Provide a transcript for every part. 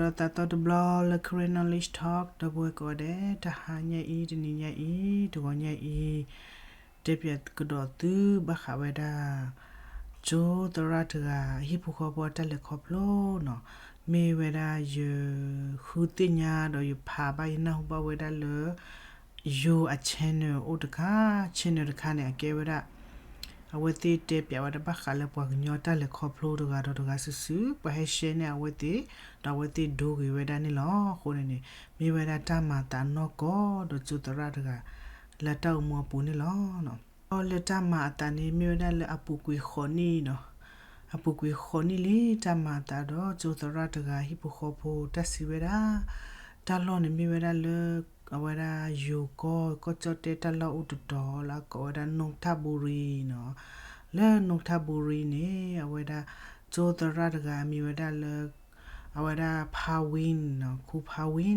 ဒီးသးသီတဘျီလၢ Karen Knowledge Talk ဒီပုၢ်ဝဲၢ်ကိးဂၤဒဲး, တဟါညါအံၤ, တနံၤညါအံၤ, တဂီၤညါအံၤ, တဲပၠးကဒီးသုဘၣ်ဃးဝဲဒၣ် ကၠိသရၣ်တဂၤ ဟံၣ်ဖိဃီဖိအတၢ်လဲၤခီဖျိန့ၣ်, မ့ၢ်ဝဲဒၣ်ယဃုသ့ၣ်ညါဒီးယဖးဘၣ်ယနၢ်ဟူဘၣ်ဝဲဒၣ်လၢ ယိၤအ channel အိၣ်တခါ, channel တခါန့ၣ် အကဲဝဲဒၣ် အဝဲသ့ၣ်တဲပၠးဝဲဒၣ်ဘၣ်ဃးလၢပှၤကညီတၢ်လဲၤခီဖျိတဂၤဒီးတဂၤစုာ်စုာ်, ပှၤဟဲ share န့ၢ်အဝဲသ့ၣ်, ဒီးအဝဲသ့ၣ်ဒိဂ့ၤဝဲဒၣ်န့ၣ်လီၤ. အဃိန့ၣ်န့ၣ် မ့ၢ်ဝဲဒၣ်တၢ်မၤအသးနီၢ်ကီၢ်ဒီးကၠိသရၣ်တဂၤ လၢတၢ်အိၣ်မူအပူၤန့ၣ်လီၤ. ဒီးလၢတၢ်မၤအသးန့ၣ် မ့ၢ်ဝဲဒၣ်လၢအပူၤကွံာ်ဃိးနံၣ်န့ၣ်, အပူၤကွံာ်ဃိးနံၣ်လံ တၢ်မၤအသးဒီးကၠိသရၣ်တဂၤဟံၣ်ဖိဃီဖိတၢ်စံးဝဲဒၣ်, တၢ်လီၢ်န့ၣ်မ့ၢ်ဝဲဒၣ်လၢ အဝဲဒၣ်ယိၤကီၢ် ကီၢ်ကၠီၣ်တဲၣ်တၢ်လီၢ်အိၣ်တတီၤလၢအကိးဝဲဒၣ် နိၣ်ထၣ်ဘူရံန့ၣ်, လၢနိၣ်ထၣ်ဘူရံန့ၣ် အဝဲဒၣ်ကၠိသရၣ်တဂၤမံၤဝဲဒၣ်လၢ အဝဲဒၣ်ဖါဝံန့ၣ်, ခူဖါဝံ,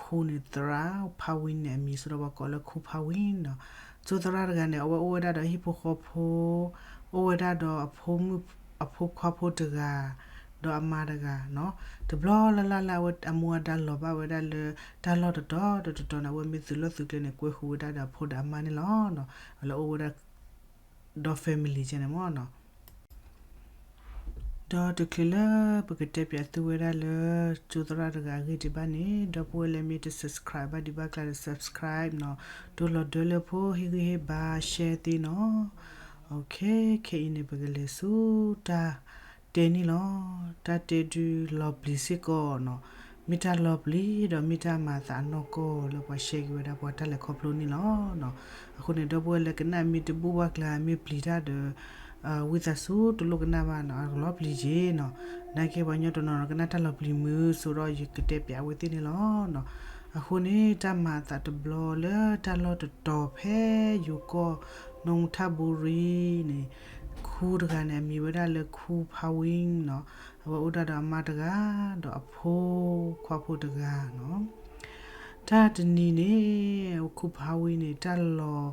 ခူန့ၣ်သရၣ်, ဖါဝံန့ၣ်အမံၤ ဆိဒီးပှၤကိးလၢခူဖါဝံန့ၣ်, ကၠိသရၣ်တဂၤန့ၣ် အဝဲအိၣ်ဝဲဒၣ်ဒီးဟံၣ်ဖိဃီဖိ, အိၣ်ဝဲဒၣ်ဒီး အဖိခွါဖိတဂၤ, ဒီးအမါတဂၤန့ၣ်, တဘျီလၢ်လၢ်လၢအဝဲအမူအဒါလီၤဘၣ်ဝဲဒၣ်လၢ တၢ်လီၢ်တတီၤဒီးတတီၤန့ၣ် အဝဲမ့ၢ်သုးလီၢ်သုးကျဲန့ၣ် ကွဲဃုာ်ဝဲဒၣ်ဒီးအဖိဒီးအမါန့ၣ်လီၤ. လၢအိၣ်ဝဲဒၣ်ဒီး family ကဲန့ၣ်မ့ၢ်န့ၣ် ဒီးတချုးလၢပကတဲပၠးသုဝဲဒၣ်လၢ ကၠိသရၣ်တဂၤအဂ့ၢ်ဒံးဘၣ်န့ၣ်, ဒီပုၢ်ဝဲၢ်လၢမ့ၢ်တ subscribe ဘၣ်ဒံးဘၣ်ကျါဒီး subscribe န့ၣ်, တိၢ်လီၤဒၢလၢဖိ ဟ့ၣ်ဂံၢ်ဟ့ၣ်ဘါ share သ့န့ၣ်. ခဲအံၤန့ၣ် ပကလဲၤဆူတၢ်တဲန့ၣ်လီၤ. တၢ်တဲဒုးလီၤပျံၤစ့ၢ်ကီးန့ၣ်, မ့ၢ်တၢ်လီၤပျံၤဒီးမ့ၢ်တၢ်မၤအသးအနီၢ်ကီၢ်လၢပှၤ share က့ၤဝဲဒၣ်ပှၤတၢ်လဲၤခီဖျိန့ၣ်လီၤ. အဃိန့ၣ် ဒီပုၢ်ဝဲၢ်လၢကနၣ်မ့ၢ်တဘူၣ်ဘၣ်ကျါ မ့ၢ်ပျံၤတၢ်ဒီး ဝံသးစူၤတလိၣ်ကနၣ်ဘၣ်န့ၣ်, အကလီၤပျံၤက့ၤန့ၣ်. နာ်က့ပှၤကညီတနီၤနီၤကနၣ်တၢ်လီၤပျံၤမုာ် ဆိဒီးယကတဲပၠးအဝဲသ့ၣ်န့ၣ်လီၤ. အဃိန့ၣ် တၢ်မၤအသးတဘျီလၢတၢ်လီၢ်တတီၤဖဲယိၤကီၢ် နိၣ်ထၣ်ဘူရံန့ၣ်, ခူတဂၤန့ၣ် အမံၤဝဲဒၣ်လၢခူဖါဝံန့ၣ်, အဝဲအိၣ်ဒၣ်ဒီးအမါတဂၤ ဒီးအဖိခွါဖိတဂၤန့ၣ်. တၢ်တနံၤန့ၣ် ခူဖါဝံန့ၣ် တၢ်လီၤ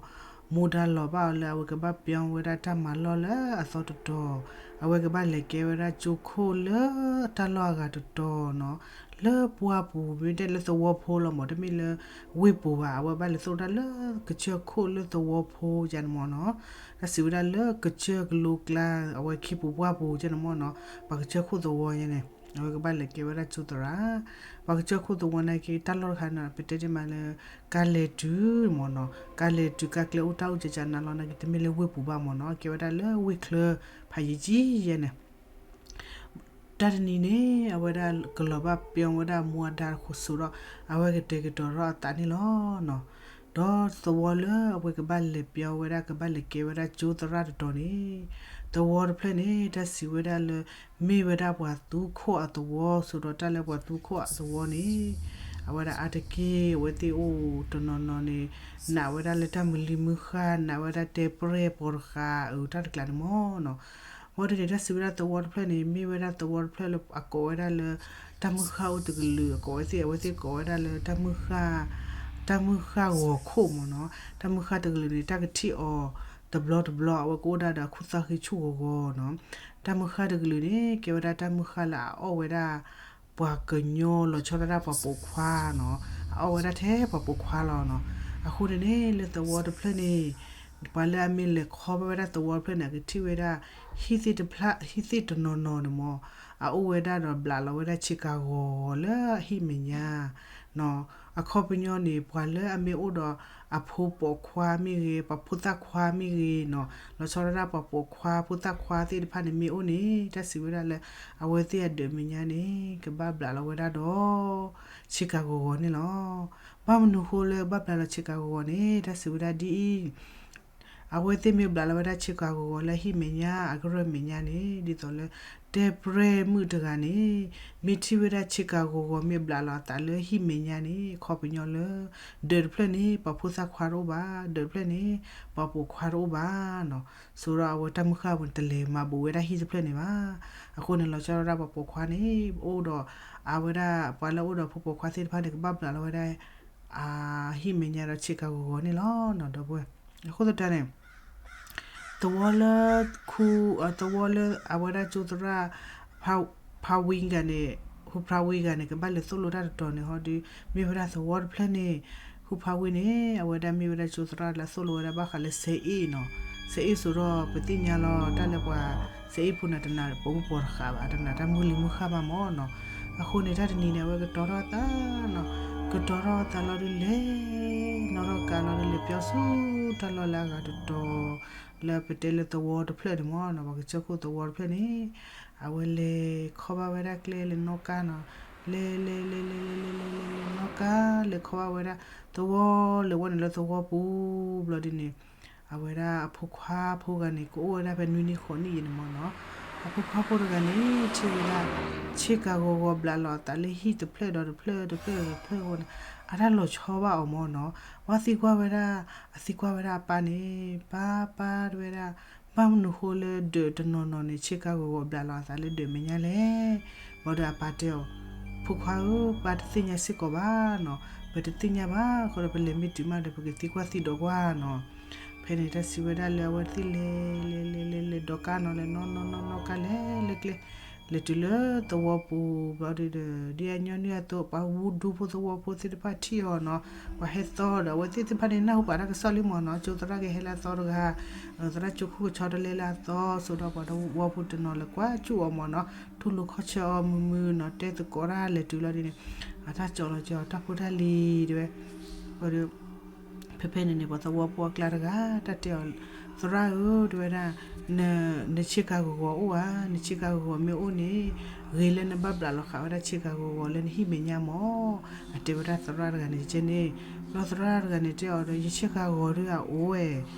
မူဒါလီၤဘၣ်အီၤလၢအဝဲကဘၣ်ပျီဝဲဒၣ်တၢ်မၤလီၢ်လၢအသီတတီၤ, အဝဲကဘၣ်လဲၤကဲဝဲဒၣ်ကၠိခိၣ်လၢတၢ်လီၢ်အဂၤတတီၤန့ၣ်, လၢပှၢ်ပူၤ မ့ၢ်တဲလၢသဝီဖိလီၤမ့ၢ်, တမ့ၢ်လၢဝ့ၢ်ပူၤဘၣ်, အဝဲဘၣ်လဲၤသိၣ်ဝဲဒၣ်လၢကစၢၢ်ခိၣ်လၢသဝီဖိယါန့ၣ်မ့ၢ်န့ၣ်. တၢ်စံးဝဲဒၣ်လၢကစၢၢ်ကလိကျါ အဝဲခ့ပူၤပှၢ်ပူၤယါန့ၣ်မ့ၢ်န့ၣ်, ပှၤကစၢၢ်ခိၣ်သဝီယါန့ၣ်, အဝဲကဘၣ်လဲၤကဲဝဲဒၣ်ကၠိသရၣ်. ပှၤကစၢၢ်ခိၣ်သဝီနာ်က့ တၢ်လီၢ်တခါန့ၣ် ပတဲတ့ၢ်မးလၢ ကါလဲၤတုၤမ့ၢ်န့ၣ်, ကါလဲၤတုၤ ကါကျဲအိၣ်တၢ်အိၣ်ကကနးလီၤနာ်က့ တမ့ၢ်လၢဝ့ၢ်ပူၤဘၣ်မ့ၢ်န့ၣ်, ကဲဝဲဒၣ်လၢဝ့ၢ်ချၢဖးယံၤကံယါန့ၣ်. တၢ်တနံၤန့ၣ် အဝဲဒၣ်ကလီၤဘၣ်ပျီဝဲဒၣ်မူအဒါတခါစိဒီး အဝဲကတဲာ်ကတီၤထီၣ်အသးန့ၣ်လီၤ. ဒီးသဝီလၢအဝဲကဘၣ်လဲၤပျီဝဲဒၣ် ကဘၣ်လဲၤကဲဝဲဒၣ်ကၠိသရၣ်တတီၤန့ၣ်, သဝီတဖျၢၣ်န့ၣ် တၢ်စံးဝဲဒၣ်လၢ မ့ၢ်ဝဲဒၣ်ပှၤသူခိၣ်အသဝီ စိဒီးတၢ်လၢပှၤသူခိၣ်အသဝီန့ၣ်, အဝဲဒၣ်အါတက့ၢ် အဝဲသ့ၣ်အိၣ်တနီၤနီၤန့ၣ် နာ်ဝဲဒၣ်လၢတၢ်မုၢ်လံၤမုၢ်ဃၢ် နာ်ဝဲဒၣ်တဲပြဲၢ်ပိာ်တဃာ် အတၢ်တကျးန့ၣ်မ့ၢ်န့ၣ်. အဃိန့ၣ် တၢ်စံးဝဲဒၣ်သဝီတဖျၢၣ်န့ၣ် မ့ၢ်ဝဲဒၣ်သဝီတဖျၢၣ်လၢအကိးဝဲဒၣ်လၢ တၢ်မုၢ်ဃၢ်အိၣ်တကလုာ် အကိးဝဲသ့ၣ် အဝဲသ့ၣ်ကိးဝဲဒၣ်လၢ တၢ်မုၢ်ဃၢ်ဂီၤခိၣ်မ့ၢ်န့ၣ်. တၢ်မုၢ်ဃၢ်တကလုာ်န့ၣ် တၢ်ကထံၣ်အီၤတဘျီတဘျီ အဝဲကအိၣ်ဒၣ်ဒီးအခူသူၣ်ဃ့ဆူၣ်ဂီၤဂီၤန့ၣ်. တၢ်မုၢ်ဃၢ်တကလုာ်န့ၣ် ကဲဝဲဒၣ်တၢ်မုၢ်ဃၢ်လၢအအီၣ်ဝဲဒၣ် ပှၤကညီ လီၤဆီဒၣ်တၢ်ပှၤပိာ်ခွါန့ၣ်, အအီၣ်ဝဲဒၣ်ထဲပှၤပိာ်ခွါလီၤန့ၣ်. အဃိန့ၣ်န့ၣ် လၢသဝီတဖျၢၣ်န့ၣ် ပှၤလၢအမ့ၢ်လဲၤခီဘၣ်ဝဲဒၣ်သဝီတဖျၢၣ်န့ၣ် အကထံၣ်ဝဲဒၣ် ဟံၣ်သ့ၣ်တဖျၢၣ် ဟံၣ်သ့ၣ်တနီၤနီၤန့ၣ်မ့ၢ် အအိၣ်ဝဲဒၣ်ဒီးဘျးလီၤဝဲဒ၁ံးကၤဂီၤဂီၤလၢအဟံၣ်မဲာ်ညါန့ၣ်. အခီပညီန့ၣ် ပှၤလၢအမ့ၢ်အိၣ်ဒီးအဖိပိာ်ခွါမ့ၢ်ဂ့ၤ ပှၤဖိသၣ်ခွါမ့ၢ်ဂ့ၤန့ၣ်, လီၤဆီဒၣ်တၢ်ပှၤပိာ်ခွါ ဖိသၣ်ခွါသ့ၣ်တဖၣ်န့ၣ်မ့ၢ်အိၣ်န့ၣ် တၢ်စံးဝဲဒၣ်လၢ အဝဲသ့ၣ်အဒၢးမဲာ်ညါန့ၣ် ကဘၣ်ဘျးလီၤဝဲဒၣ်ဒီး ဆ့ကၤဂီၤဂီၤန့ၣ်လီၤ. ဘၣ်မနုၤဃိလၢဘၣ်ဘျးလီၤဆ့ကၤဂီၤဂီၤန့ၣ် တၢ်စံးဝဲဒၣ်ဒ်အံၤ, အဝဲသ့ၣ်မ့ၢ်ဘျးလီၤဝဲဒၣ်ဆ့ကၤဂီၤဂီၤလၢဟံၣ်မဲာ်ညါအကရၢၢ်မဲာ်ညါန့ၣ် ဒ်သိးလၢ တဲပြဲၢ်မုၣ်တဂၤန့ၣ် မ့ၢ်ထံၣ်ဝဲဒၣ်ဆ့ကၤဂီၤဂီၤ မ့ၢ်ဘျးလီၤအသးလၢဟံၣ်မဲာ်ညါန့ၣ် အခီပညီလၢ ဒၢးတဖျၢၣ်န့ၣ် ပှၤဖိသၣ်ခွါတအိၣ်ဘၣ်, ဒၢးတဖျၢၣ်န့ၣ် ပှၤပိာ်ခွါတအိၣ်ဘၣ်န့ၣ်. ဆိဒီးအဝဲတၢ်မုၢ်ဃၢ်ပူၤန့ၣ် တလဲၤမၤဘူးဝဲဒၣ်ဟံၣ်တဖျၢၣ်န့ၣ်ဘၣ်. အဃိန့ၣ် လီၤဆီဒၣ်တၢ်ပှၤပိာ်ခွါန့ၣ် အိၣ်ဒီး အဝဲဒၣ်ပှၤလၢအအိၣ်ဒီးဖိပိာ်ခွါသ့ၣ်တဖၣ်န့ၣ် ကဘၣ်ဘျးလီၤဝဲဒၣ် ဟံၣ်မဲာ်ညါဒီးဆ့ကၤဂီၤဂီၤန့ၣ်လီၤ ဒီပုၢ်ဝဲၢ်. အဃိသတးန့ၣ် သဝီလၢ ခူ သဝီလၢအဝဲဒၣ်ကၠိသရၣ် ဖါဝံဂၤန့ၣ် ခိၣ်ဖးဝံဂၤန့ၣ် ကဘၣ်လဲၤသိၣ်လိတၢ်တတီၤန့ၣ် ဟီဒီး မ့ၢ်ဝဲဒၣ်သဝီတဖျၢၣ်န့ၣ် ခိၣ်ဖးဝံန့ၣ် အဝဲဒၣ်မ့ၢ်ဝဲဒၣ်ကၠိသရၣ်လၢအသိၣ်လိဝဲဒၣ်ဘၣ်ဃးလၢစဲအ့ၣ်နီၤ, စဲအ့ၣ်စိဒီးပသ့ၣ်ညါလီၤ တၢ်လၢပှၤစဲအ့ၣ်ဖိန့ၣ် တနာ်ပိာ်မုၣ်ပိာ်တဃာ်ဘၣ်, တနာ်တၢ်မုၢ်လံၤမုၢ်ဃၢ်ဘၣ်မၢ်နီၤ. အဃိန့ၣ် တၢ်တနံၤန့ၣ် အဝဲကတီၤထီၣ်အသးနီၤ, ကတီၤထီၣ်အသးလီၤဒုးလဲၤ နီၣ်ထီၣ်ကါလီၤဒုးလဲၤပၠီဆူတၢ်လီၢ်လၢအဂၤတတီၤ လၢပတဲလၢသဝီတဖျၢၣ်န့ၣ်မၢ်နီၤ, ပှၤကစၢၢ်ခိၣ်သဝီတဖျၢၣ်န့ၣ် အဝဲလဲၤခီဘၣ်ဝဲဒၣ်ကျဲလဲၤနီၣ်ကါနီၤ, လဲၤလဲၤလဲၤလဲၤလဲၤလဲၤလဲၤလဲၤလဲၤနီၣ်ကါ လဲၤခီဘၣ်ဝဲဒၣ်သဝီ လဲၤဝဲန့ၣ်လၢသဝီပူၤဘျီဒ်န့ၣ် အဝဲဒၣ်အဖိခွါဖိဂၤန့ၣ် ကအိၣ်ဝဲဒၣ်ဖဲနွံနံၣ်ဃိးနံၣ်အံၤန့ၣ်မၢ်နီၤ, အဖိခွါဖိတဂၤန့ၣ် ထံၣ်ဝဲဒၣ် ဆ့ကၤဂီၤဂီၤဘျးလီၤအသးလၢဟံၣ်တဖျၢၣ်ဒီးတဖျၢၣ်တဖျၢၣ်ဒီးတဖျၢၣ်အဃိန့ၣ် အတၢ်လီၤဆီဘၣ်အီၤမၢ်နီၤ, ဝဲသံကွၢ်ဝဲဒၣ် အသံကွၢ်ဝဲဒၣ်အပၢ်န့ၣ် ပၢ်ပၢ်တဝဲဒၣ် ဘၣ်မနုၤဃိလၢဒၢးတနီၤနီၤန့ၣ် ဆ့ကၤဂီၤဂီၤဘျးလီၤအသးလၢဒၢးမဲာ်ညါလဲၣ်. ဘၣ်ဒီးအပၢ်တဲအီၤ ဖိခွါဧၢ ပၢ်တသ့ၣ်ညါစ့ၢ်ကီးဘၣ်နီၤ, ပတသ့ၣ်ညါဘၣ်အဃိဒီး ပလဲၤမ့ၢ်တုၤမးဒီး ပကသံကွၢ်သံဒိးကွၢ်နီၤ. ဖဲန့ၣ်တၢ်စံးဝဲဒၣ်လၢအဝဲသ့ၣ်လဲၤ လဲၤလဲၤလဲၤလဲၤဒီးကါနီၤ လဲၤနီၣ်နီၣ်နီၣ်နီၣ်ကါလဲၤလၢကျဲ လဲၤတုၤလၢသဝီပူၤဘျီဒုးဒီး ဒ်အညီနုၢ်အသိး ပှၤဝူဒူဖိသဝီဖိသ့ၣ်တဖၣ်ထံၣ်အီၤနီၤ, ပှၤဟဲသီဒီး အဝဲသ့ၣ်သ့ၣ်တဖၣ်န့ၣ် နၢ်ဟူပာ်တၢ်ကစီၣ်လံမၢ်နီၤ, ကၠိသရၣ်ကဟဲလၢအသီတဂၤ, သရၣ်ကၠိခိၣ်ကဆီတလဲလၢအသီ ဆိဒီးပှၤသဝီဖိတနီၤလဲၤကွၢ်စူၣ်အီၤမၢ်နီၤ, ထူလိာ်ခီၣ်ဆၢအီၤမုာ်မုာ်နီၤ, တဲသကိးတၢ်လဲၤတုၤလီၤဒ်န့ၣ် အတၢ်ကၠီလီၤကၠီတၢ်ဖိတၢ်လံၤတဲဝဲ, ဘၣ်ဒီး ဖဲဖဲန့ၣ်န့ၣ် ပှၤသဝီဖိအကျါတဂၤ တၢ်တဲအီၤ, သရၣ်ဧၢ တဲဝဲဒၣ်, နဆ့ကၤဂီၤဂီၤအိၣ်ဧါ, နဆ့ကၤဂီၤဂီၤမ့ၢ်အိၣ်န့ၣ် ဂ့ၤလၢနဘၣ်ဘျးလီၤဃာ်ဝဲဒၣ်ဆ့ကၤဂီၤဂီၤလၢနဟံၣ်မဲာ်ညါမၢ်, အတဲဝဲဒၣ်သရၣ်တဂၤန့ၣ်ကဲန့ၣ်, ဘျီသရၣ်တဂၤန့ၣ်တဲအီၤဒီး ယဆ့ကၤဂီၤဒုးအအိၣ်ဝဲ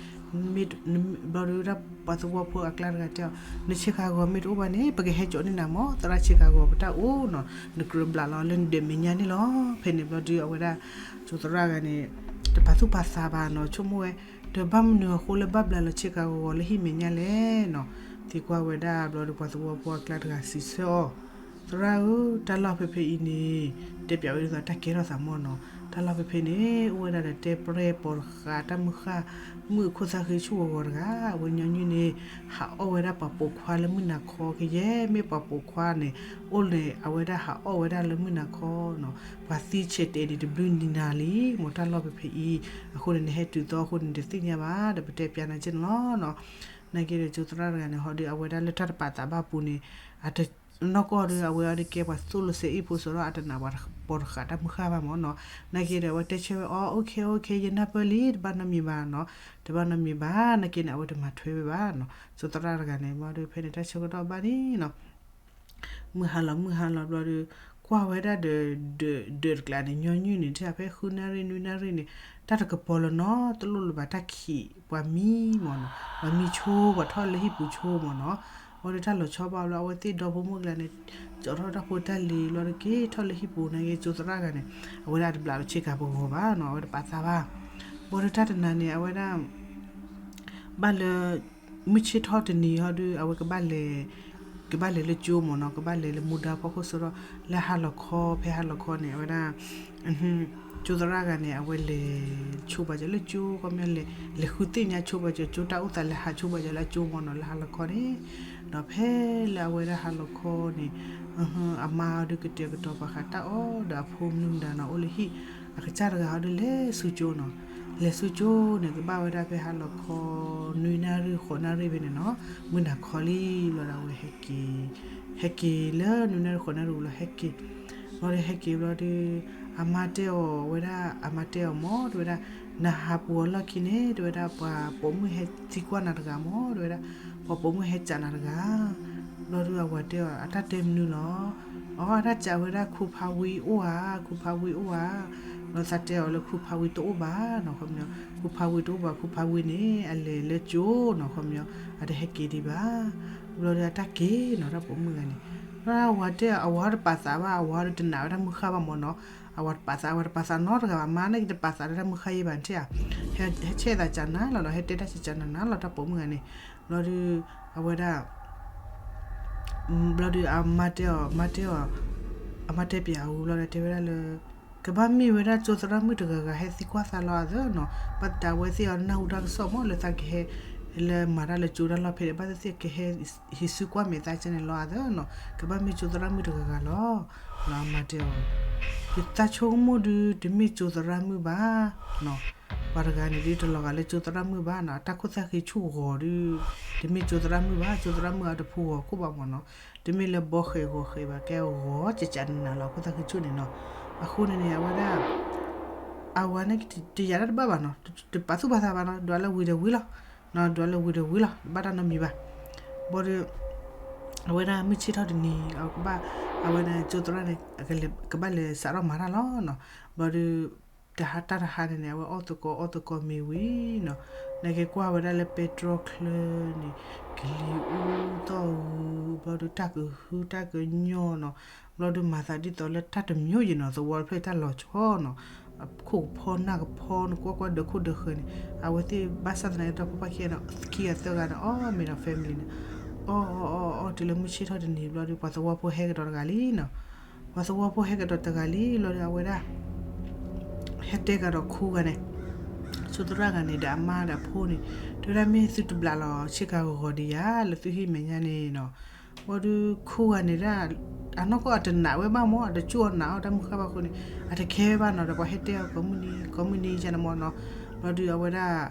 မ့ၢ်, ဘျီဒုးဒၣ်ပှၤသဝီဖိအကျါတဂၤတဲအီၤ, နဆ့ကၤဂီၤမ့ၢ်တအိၣ်ဘၣ်န့ၣ် ပကဟဲကၠီန့ၢ်နၤမၢ်, သရၣ်ဆ့ကၤဂီၤပတၢ်အိၣ်နီၤ, နကြၢးဘျးလီၤလၢနဒၢးမဲာ်ညါန့ၣ်လီၤ. ဖဲန့ၣ်ဘျီဒုးအဝဲဒၣ် ကၠိသရၣ်ဂၤန့ၣ် တပာ်သူၣ်ပာ်သးဘၣ်နီၤ, ဆိကမိၣ်ဝဲ ဒီးဘၣ်မနုၤအဃိလၢဘၣ်ဘျးလီၤဆ့ကၤဂီၤဂီၤလၢဟံၣ်မဲာ်ညါလဲၣ်နီၤ. သံကွၢ်ဝဲဒၣ်ဘျီဒီးပှၤသဝီဖိအကျါတဂၤစံးဆၢအီၤ, သရၣ်ဧၢ, တၢ်လီၢ်ဖဲဖဲအံၤန့ၣ် တဲပၠးဝဲဒ်သိးတၢ်ကဲထီၣ်သးမၢ်နီၤ, တၢ်လီၢ်ဖဲဖဲန့ၣ် အိၣ်ဝဲဒၣ်ဒီးတဲပြဲၢ်ပိာ်တဃာ်တၢ်မုၢ်ဃၢ် မုၣ်အခိၣ်သၣ်ဃံဆူၣ်ဂီၤဂီၤတဂၤ, အဝဲညီနုၢ်န့ၣ် ဟးအီၣ်ဝဲဒၣ်ပှၤပိာ်ခွါလၢမုၢ်နၤခီကယဲၢ်, မ့ၢ်ပှၤပိာ်ခွါန့ၣ် အိၣ်န့ၣ် အဝဲဒၣ်ဟးအီၣ်ဝဲဒၣ်လၢမုၢ်နၤခီနီၤ, ပှၤသံဆဲးတဲာ်န့ၣ်တဘျုးနံၤနၤလံ မ့ၢ်တၢ်လီၢ်ဖဲဖဲအံၤ, အဃိန့ၣ် နဟဲတုၤသီအဃိန့ၣ် တသ့ၣ်ညါဘၣ် ဒီးပတဲပၠးနၤကဲန့ၣ်လီၤနီၤ. နာ်က့ဒီးကၠိသရၣ်တဂၤန့ၣ် ဟီဒီးအဝဲဒၣ်လၢတၢ်တပာ်သးဘၣ်ပူၤန့ၣ် အတ နီၢ်ကီၢ်ဒီးအဝဲအီၤဒုးကဲပှၤသိၣ်လိစဲအ့ၣ်ဖိစိဒီး အတနာ်ပှၤပိာ်တဃာ်တၢ်မုၢ်ဃၢ်ဘၣ်မၢ်နီၤ, နာ်က့ဒီးအဝဲတဲဆၢဝဲအီၤ okay okay ယနၢ်ပၢၢ်လံ တဘၣ်နီတမံၤဘၣ်နီၤ, တဘၣ်နီတမံၤဘၣ်, နာ်က့န့ၣ် အဝဲတမၤထွဲဝဲဘၣ်နီၤ, ကၠိသရၣ်တဂၤန့ၣ် ဘျီဒီးဖဲန့ၣ်တၢ်ဆၢကတီၢ်ဘၣ်န့ၣ်နီၤ မုၢ်ဟါလီၤမုၢ်ဟါလီၤဘျီဒီး ကွၢ်ဝဲဒၣ်ဒီး ဒၢးတကျးန့ၣ် ညီနုၢ်န့ၣ် ထဲဖဲဃုနၣ်ရံၣ်နွံနၣ်ရံၣ်န့ၣ် တၢ်တကပီၤလၢၤနီတလိၣ်လၢၤဘၣ် တၢ်ခံးပှၤမံမၢ်နီၤ, ပှၤမံဆိ ပှၤထီၣ်လၢဟံၣ်ပူၤဆိမၢ်နီၤ, ဘျီဒီးတၢ်လီၤဆီဘၣ်ဘျီ အဝဲသ့ၣ်ဒီဖိမိၢ်ကျါန့ၣ် ကၠီထီၣ်တၢ်ဖိတၢ်လံၤဘျီဒီးက့ၤထီၣ်လၢဟံၣ်ပူၤ နာ်က့ကၠိသရၣ်ဂၤန့ၣ် အဝဲဒၣ်တဘျးလီၤဆ့ကၤဂီၤဂီၤဘၣ်နီၤ, အဝဲတပာ်သးဘၣ်, ဘျီဒီးတၢ်တနၤန့ၣ် အဝဲဒၣ် ဘၣ်လၢ မုၢ်ဆ့ၣ်ထီၣ်တနံၤဟီဒီး အဝဲကဘၣ်လဲၤ ကဘၣ်လဲၤလၢကၠိမၢ်နီၤ, ကဘၣ်လဲၤလၢမူဒါဖီခိၣ်စိဒီး လၢဟါလီၤခီ ဖဲဟါလီၤခီန့ၣ် အဝဲဒၣ် ကၠိသရၣ်ဂၤန့ၣ် အဝဲလဲၤဆိဘၣ်ကၠီလၢကၠိ ခီပညီလဲၤ လဲၤဃုသ့ၣ်ညါဆိဘၣ်ကၠီ ကၠိတၢ်အိၣ်သး လဲၤဟးဆိဘၣ်ကၠီလၢအကၠိမၢ်နီၤ လၢဟါလီၤခီန့ၣ်, ဒီးဖဲလၢအဝဲဒၣ်ဟါလီၤခီန့ၣ် အမါအီၤဒုးကတဲာ်ကတီၤပာ်ဃာ်တၢ်အီၣ်ဒီးအဖိမနုၤမတၤနီၤ အိၣ်လၢဟံၣ် အကစၢ်တဂၤဟီဒီးလဲၤဆူကၠိနီၤ, လဲၤဆူကၠိန့ၣ် ကဘၣ်ဝဲဒၣ်ဖဲဟါလီၤခီ နွံနၣ်ရံၣ်ဃိးနၣ်ရံၣ်ဖဲန့ၣ်နီၤ, မုၢ်နၤခီလံလီၤဒီးအဝဲဟဲက့ၤ ဟဲက့ၤလၢနွံနၣ်ရံၣ်ဃိးနၣ်ရံၣ်ဝံၤလီၤ ဟဲက့ၤ ဘျီဒီးဟဲက့ၤဘျီဒီး အမါတဲအီၤဝဲဒၣ် အမါတဲအီၤမၢ် တဲဝဲဒၣ် နဟးပူၤအလီၢ်ခံန့ၣ် တဲဝဲဒၣ် ပှၤပိာ်မုၣ်ဟဲသံကွၢ်နၤတဂၤမၢ် တဲဝဲဒၣ် ပှၤပိာ်မုၣ်ဟဲစံးနၤတဂၤ ဘျီဒီးအဝၤတဲအီၤ အတၢ်တဲမနုၤလီၤ, အတၢ်စံးဝဲဒၣ်ခူဖးဝံအိၣ်ဧါ, ခူဖးဝံအိၣ်ဧါ, ဘျီသးတဲအီၤလၢခူဖးဝံတအိၣ်ဘၣ်နီၤ ခီပညီ, ခူဖးဝံတအိၣ်ဘၣ် ခူဖးဝံန့ၣ် အလဲၤလၢကၠိနီၤ ခီပညီ, အတဟဲက့ၤဒံးဘၣ်, ဘျီဒီးအတၢ်က့ၤနီၤ တၢ်ပိာ်မုၣ်ဂၤန့ၣ်, အဝၤတပာ်သးဘၣ် အဝၤဒီးတနာ်ဝဲတၢ်မုၢ်ဃၢ်ဘၣ်မၢ်နီၤ, အဝၤတပာ်သး အဝၤတပာ်သးနီတဂၤဘၣ် မါန့ၣ်က့ၤတပာ်သးလၢတၢ်မုၢ်ဃၢ်ယဲဘၣ်ထံၣ်ဧါ, ဟဲဆဲးသးကနၤလီၤဒီး ဟဲတဲတၢ်စံးကနၤနၤလီၤ တၢ်ပိာ်မုၣ်ဂၤန့ၣ်, ဘျီဒီး အဝဲဒၣ် ဘျီဒီးအမါတဲအီၤ မါတဲအီၤ, အမါတဲပၠးအီၤဝံၤဘျီဒီးတဲဝဲဒၣ်လၢ ကဘၣ်မ့ၢ်ဝဲဒၣ်ကၠိသရၣ်မုၣ်တဂၤဂၤဟဲသံကွၢ်သးလီၤအသးနီၤ, ဘၣ်သတးဝဲသ့ၣ်အီၤနၢ်ဟူတၢ်ကစီၣ်မၢ်လၢသးကဟဲ လၢမၤတၢ်လၢကၠိတၢ်လီၢ်ဖဲန့ၣ် ဘၣ်သ့ၣ်သ့ၣ်ကဟဲဟံးစုကွၢ်မဲာ်သးကဲန့ၣ်လီၤအသးနီၤ, ကဘၣ်မ့ၢ်ကၠိသရၣ်မုၣ်တဂၤဂၤလီၤ. လီၤအမၤတဲအီၤ, ယသးဆိကမိၣ်ဒုး တမ့ၢ်ကၠိသရၣ်မုၣ်ဘၣ်နီၤ. ပှၤတဂၤန့ၣ်ဒုး တလီၤဂာ်လၢကၠိသရၣ်မုၣ်ဘၣ်နီၤ, အတၢ်ခိၣ်သၣ်ဃံဆူၣ်ဂီၤဒုး တမ့ၢ်ကၠိသရၣ်မုၣ်ဘၣ်, ကၠိသရၣ်မုၣ်အတဖူဂီၤခိၣ်ဘၣ်မၢ်နီၤ, တမ့ၢ်လၢဘီဃဲးဂီၤဃဲးဘၣ်, ကဲဂီၤကကနးလီၤ အခိၣ်သၣ်ဃံဆူၣ်န့ၣ်နီၤ. အဃိန့ၣ်န့ၣ် အဝဲဒၣ် အဝၤန့ၣ်တယာ်တၢ်တဘၣ်ဘၣ်နီၤ, တပာ်သူၣ်ပာ်သးဘၣ်နီၤ, ဒွးလၢဝံၤဒီးဝံၤလီၤ, ဒွးလၢဝံၤဒီးဝံၤလီၤ, တဘၣ်တၢ်နီတမံၤဘၣ်. ဘျီဒီး အဝဲဒၣ်မုၢ်ဆ့ၣ်ထီၣ်တနံၤ အကဘၣ် အဝဲန့ၣ်ကၠိသရၣ်န့ၣ် ကဘၣ်လဲၤစးထီၣ်မၤတၢ်လီၤနီၤ. ဘျီဒီး တဟါတၢ်တဟါန့ၣ်န့ၣ် အဝဲအီၣ်သကိးအီသကိးမ့ၤဝံၤနီၤ, နာ်က့ကွၢ်ဝဲဒၣ်လၢပဲတြီချၢန့ၣ် ကလံၤအူသီၣ်ဂုၤ ဘျီဒီးတၢ်ကဟုတၢ်ကညီၢ်နီၤ, ဘျီဒီးမၤသးဒ်သိးလၢတၢ်တမျိုးယံၤနီၤ, သဝီတဖျၢၣ်တၢ်လီၤဆီနီၤ, ခိၣ်ကဖီနၢ်ကဖီန့ၣ် ကွၢ်ကွၢ်ဒၢးခိၣ်ဒၢးဃၢၤန့ၣ် အဝဲသ့ၣ်ဘၣ်ဆၣ်သနာ်က့ဒီဖိပၢ်ခံဂၤန့ၣ် ခံဂၤသၢဂၤန့ၣ် အီၣ်မ့ၤဒီး family န့ၣ် အီၣ်အီၣ်အီၣ်အီၣ်တုၤလၢမုၢ်ဆ့ၣ်ထီၣ်တနံၤဘျီဒီး ပှၤသဝီဖိဟဲကဒီးတဂၤလံနီၤ. ပှၤသဝီဖိဟဲကဒီးတဂၤလံဘျီဒီး အဝဲဒၣ် ဟဲတဲကဒီးခူဂၤန့ၣ်, ကၠိသရၣ်ဂၤန့ၣ် ဒီးအမါဒီးအဖိန့ၣ်, တဲဝဲဒၣ်မ့ၢ်သုတဘျးလီၤဆ့ကၤဂီၤဂီၤဒံးဧါ လၢသုဟံၣ်မဲာ်ညါန့ၣ်နီၤ. ဘျီဒီးခူဂၤန့ၣ်ဒၣ် အနီၢ်ကီၢ်အတနာ်ဝဲဘၣ်မၢ်, အတကၠိၣ်အီၤနာ်အီၤတၢ်မုၢ်ဃၢ်ဘၣ်အဃိန့ၣ် အတခဲဝဲဘၣ်နီၤ, ဒီးပှၤဟဲတဲအီၤကိးမုၢ်နံၤ ကိးမုၢ်နံၤယဲန့ၣ်မၢ်နီၤ. ဘျီဒီးအဝဲဒၣ်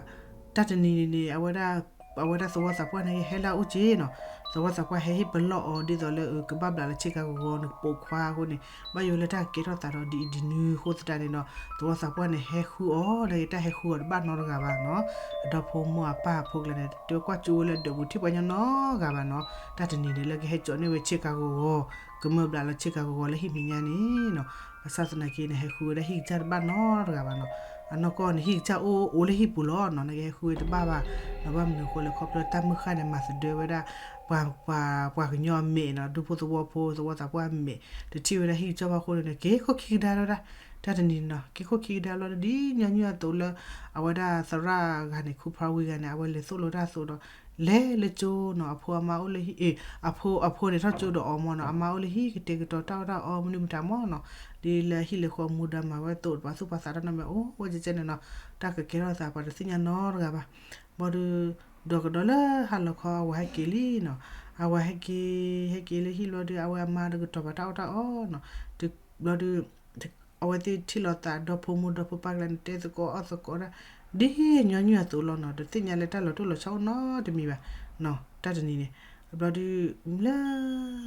တၢ်တနံၤန့ၣ်န့ၣ် အဝဲဒၣ် အဝဲဒၣ်သဝီသးပှၢ်န့ၣ် ဟဲလၢအအိၣ်က့ၤနီၤ, သဝီသးပှၢ်ဟဲဟ့ၣ်ပလီၢ်အီၤဒ်သိးလၢ ကဘၣ်ဘျးလီၤဆ့ကၤဂီၤဂီၤန့ၣ် ပိာ်ခွါအဃိန့ၣ် ဘၣ်ယိၣ်လၢတၢ်ကကဲထီၣ်သးဒီးဒ်အံၤဒ်နုၤအဃိသတးန့ၣ်နီၤ, သဝီသးပှၢ်န့ၣ် ဟဲဃုအီၤ နာ်က့တၢ်ဟဲဃုအီၤတဘၣ်နီတဂၤဘၣ်နီၤ. အဒီဖိမိၢ်အပၢ်အဖိကျါန့ၣ် တဲကွၢ်ကၠိဝဲလၢဒၢးပူၤထံၣ်ပှၤညီနီတဂၤဘၣ်နီၤ. တၢ်တနံၤန့ၣ် လၢကဟဲကၠီန့ၢ်ဝဲဆ့ကၤဂီၤဂီၤ ကမၢဘျးလီၤဆ့ကၤဂီၤဂီၤလၢဟံၣ်မဲာ်ညါန့ၣ်နီၤ. ဘၣ်ဆၣ်သနာ်က့န့ၣ် ဟဲဃုဝဲဒၣ်ဟံၣ်ကစၢ်တဘၣ်နီတဂၤဘၣ်နီၤ. အနီၢ်ကီၢ်န့ၣ် ဟံၣ်ကစၢ်အိၣ်အိၣ်လၢဟံၣ်ပူၤလီၤနီၤ, နာ်က့ဟဲဃုဝဲတဘၣ်ဘၣ်နီၤ. ဘၣ်မနုၤအဃိလဲၣ် ခီဖျိတၢ်မုၢ်ဃၢ်န့ၣ် မၤသဒၢဝဲဒၣ် ပှၤ ပှၤ ပှၤကညီအမဲာ်နီၤ, ဒူဖိသဝီဖိ သဝီသးပှၢ်အမဲာ် တထံၣ်ဝဲဒၣ်ဟံၣ်ကစၢ်ဘၣ်အဃိန့ၣ် က့ၤခိၣ်ခံကဒါဝဲဒၣ် တၢ်တနံၤနီၤ, က့ၤခိၣ်ခံကဒါဘျီဒီး ဒ်ညီနုၢ်အသိးလၢ အဝဲဒၣ်သရၣ်ဂၤန့ၣ် ခူဖါဝံဂၤန့ၣ် အဝဲလဲၤသိၣ်လိတၢ်အသိးဒီး လဲၤလၢကၠိနီၤ, အဖိအမါအိၣ်လၢဟံၣ် အ့ အဖိ အဖိန့ၣ်ထီၣ်ကၠိဒီးအီၤမၢ်နီၤ, အမါအိၣ်လၢဟံၣ်ကတဲာ်ကတီၤတၢ်အီၣ်တၢ်အီမနုၤမတၤမၢ်နီၤ, ဒ်လၢဟံၣ်လၢဃီမူဒါမၤဝဲအသိး ပှၤသူၣ်ပှၤသးတၢ်နီတမံၤ အိၣ်ဝဲကဲကဲန့ၣ်နီၤ, တၢ်ကကဲထီၣ်သးပှၤတသ့ၣ်ညါနီတဂၤဘၣ်. ဘျီဒီး ဒီးကဒီးလၢဟါလီၤခီ အဝၤဟဲက့ၤလံနီၤ, အဝၤဟဲက့ၤ ဟဲက့ၤလၢဟံၣ်ဘျီဒီး အဝဲအမါဒီးကတီၤပာ်တၢ်အီၣ်တၢ်အီနီၤ, ဘျီဒီး အဝဲသ့ၣ်ထံၣ်လိာ်သးဒီဖိမိၢ်ဒီဖိပၢ်ကျါန့ၣ် တဲသကိးအီၣ်သကိးဒၣ် ဒ်ညီနုၢ်အသိးလီၤနီၤ, တသ့ၣ်ညါလၢတၢ်လီၤတိၢ်လီၤဆီအိၣ်နီတမံၤဘၣ်နီၤ, တၢ်တနံၤန့ၣ်. ဘျီဒီး လၢ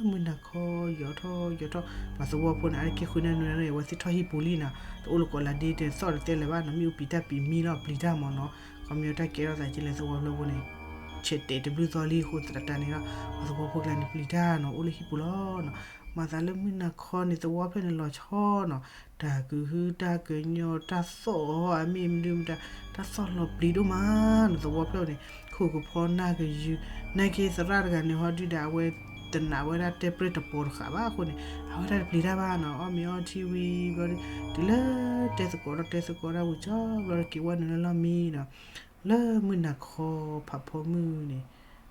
မုၢ်နၤခီ ယီၤထီၣ်ယီၤထီၣ် ပှၤသဝီဖိန့ၣ် အါတက့ၢ်ဃုနၢနုနၢ အဝဲသ့ၣ်ထီၣ်ဟံၣ်ပူၤလံနီၤ, တအိၣ်လၢကိးလါဒ့ တသီၣ်တသဲလၢၤဘၣ်နီၤ, မ့ၣ်အူပျံၤတၢ်ပျံၤမံလီၤပျံၤတၢ်မၢ်နီၤ, ခီပညီတၢ်ကဲထီၣ်သးက့လၢသဝီဖိလၢအဃိန့ၣ် ဆဲးတဲာ်တဘျုးသီလံအဃိသတးန့ၣ်ဒီး ပှၤသဝီဖိကျါန့ၣ်ပျံၤတၢ်နီၤ, အိၣ်လၢဟံၣ်ပူၤလီၤနီၤ. မၤသးလၢမုၢ်နၤခီန့ၣ် သဝီဖျၢၣ်န့ၣ်လီၤဆီနီၤ, တၢ်ကဟုတၢ်ကညီၤ တၢ်သီၣ်အီၤ အမ့ၢ်မနုၤမတၤ တၢ်သီၣ်လီၤပျံၤဒိၣ်မးနီၤ, သဝီဖျၢၣ်န့ၣ် ခိၣ်ကဖီနၢ်ကယူၤ, နာ်က့သရၣ်တဂၤန့ၣ်ဟီဒုဒီး အဝဲတနာ်ဝဲဒၣ်တဲပြဲၣ်တပီၤတဃာ်ဘၣ်အဃိန့ၣ် အဝဲဒၣ်တပျံၤတၢ်ဘၣ်နီၤ, အီၣ်မ့ၤအီထံဝံၤဘျီဒီး တုၤလၢတဲသကိးဒီးတဲသကိးဒၣ်ဝံၤကၠီဘျီဒီး က့ၤဝဲနုာ်လၢလီၢ်မံနီၤ, လၢမုၢ်နၤခီ ဖးဖီမုၢ်န့ၣ်